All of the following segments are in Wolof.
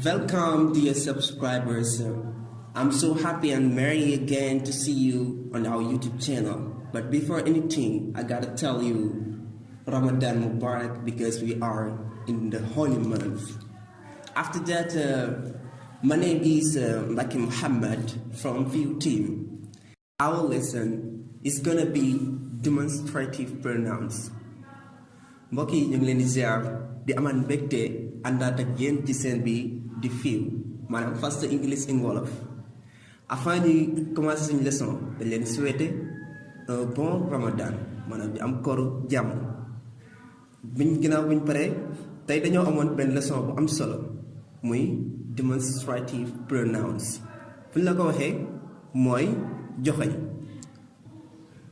Welcome, dear subscribers. I'm so happy and merry again to see you on our YouTube channel. But before anything, I gotta tell you Ramadan Mubarak because we are in the holy month. After that, my name is Malick Muhammad from VIEW team. Our lesson is gonna be demonstrative pronouns. Mbokk yi ñu ngi leen di ziar di amaan mbégte àndaat ak yéen ci seen bi di VIEW maanaam Fast English in Wolof. Avant de commencer suñu leçon dañ leen souhaiter un bon Ramadan maanaam di am kooru jàmm. Ginnaaw buñ paree tey dañoo amoon benn leçon bu am solo muy demonstrative pronouns fu ñu la ko waxee mooy joxoñ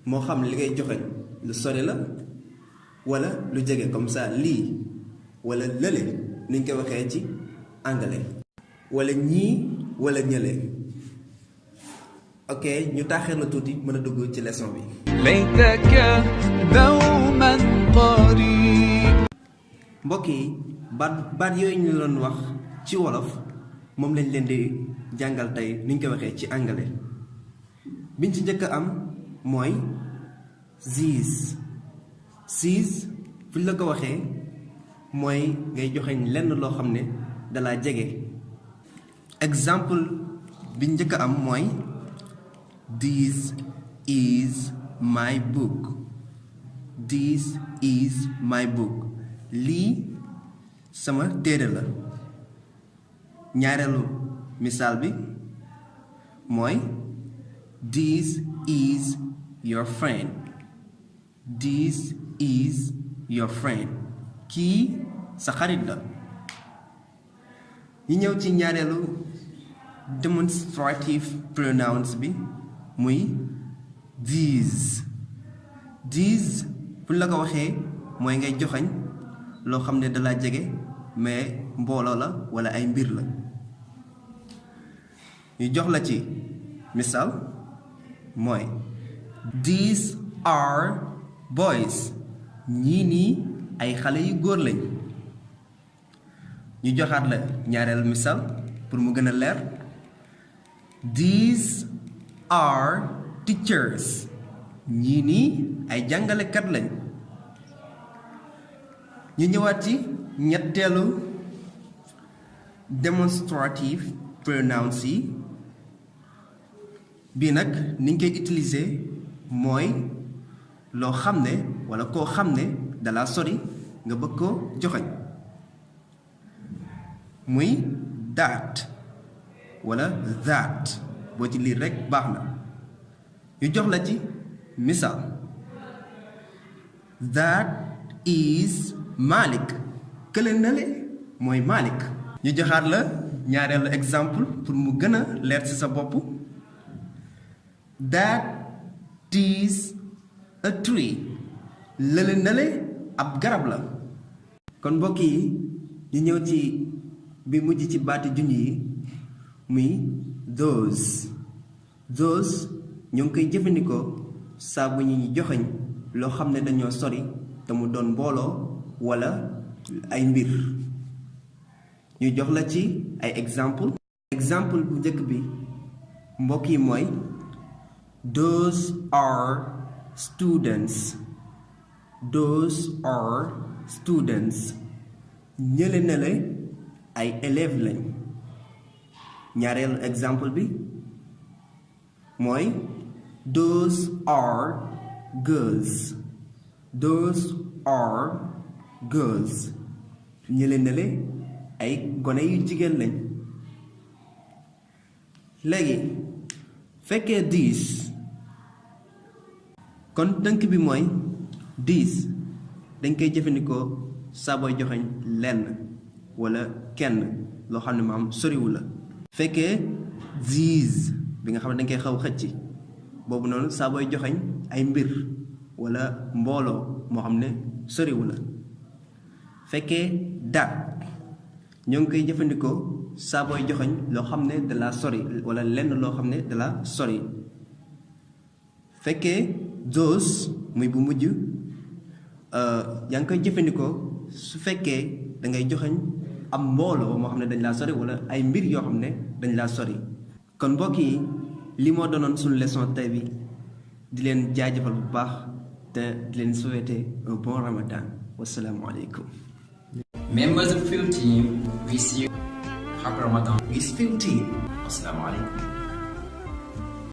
moo xam li ngay joxoñ lu sori la wala lu jege comme ça lii wala lële ni ñu koy waxee ci anglais wala ñii wala ñële. ok ñu taaxeer la tuuti mën a dugg ci leçon bi. mbokk yi baat yooyu ñu doon wax ci wolof moom lañ leen di jàngal tey ni ñu koy waxee ci anglais biñ ci njëkk a am mooy these fu ñu la ko waxee mooy ngay joxeñ lenn loo xam ne dalaa jege. exemple biñ njëkk a am mooy this is my book. This is my book. lii sama téere la. ñaareelu misaal bi mooy this is your friend. This is your friend. kii sa xarit la. ñu ñëw ci ñaareelu demonstrative pronouns bi muy these fu la ko waxee mooy ngay joxañ loo xam ne dalaa jege mais mbooloo la walla ay mbir la. ñu jox la ci misaal mooy these are boys. ñii nii ay xale yu góor lañ. ñu joxaat la ñaareelu misaal pour mu gën a leer these are teachers. ñii nii ay jàngalekat lañ. ñu ñëwaat ci ñetteelu demonstrative pronouns yi bii nag ni ñu koy utiliser mooy loo xam ne walla koo xam ne dalaa sori nga bëgg ko joxoñ muy that walla that boo ci liir rekk baax na. ñu jox la ci misaal that is Malick. kële nale mooy Malick. ñu joxaat la ñaareelu exemple pour mu gën a leer ci sa bopp that is a tree. lële nale ab garab la. kon mbokk yi ñu ñëw ci bi mujj ci baati junj yi muy those ñoo ngi koy jëfandikoo saa bu ñu joxeñ loo xam ne dañoo sori te mu doon mbooloo walla ay mbir. ñu jox la ci ay exemple bu njëkk bi mbokk yi mooy those are students. ñële na la ay élèves lañ. ñaareelu exemple bi mooy those are girls. ñële na la ay gone yu jigéen lañ. léegi fekkee these kon tënk bi mooy these dañ koy jëfandikoo saa booy joxeñ lenn walla kenn loo xam ne maam soriwu la. fekkee these bi nga xam ne dañ koy xaw xëcc boobu noonu saa booy joxeñ ay mbir walla mbooloo moo xam ne soriwu la. fekkee that ñoo ngi koy jëfandikoo saa booy joxeñ loo xam ne dala sori walla lenn loo xam ne dala sori. fekkee those muy bu mujj yaa ngi koy jëfandikoo su fekkee da ngay joxeñ am mbooloo moo xam ne dañ laa sori wala ay mbir yoo xam ne dañ laa sori kon mbokk yi li moo doonoon suñu leçon tey bi di leen jaajëfal bu baax te di leen souhaiter un bon Ramadan wassalaamu aleykum. Members of Field Team, we see you. Happy Ramadan. This Field Team. Assalamu alaikum.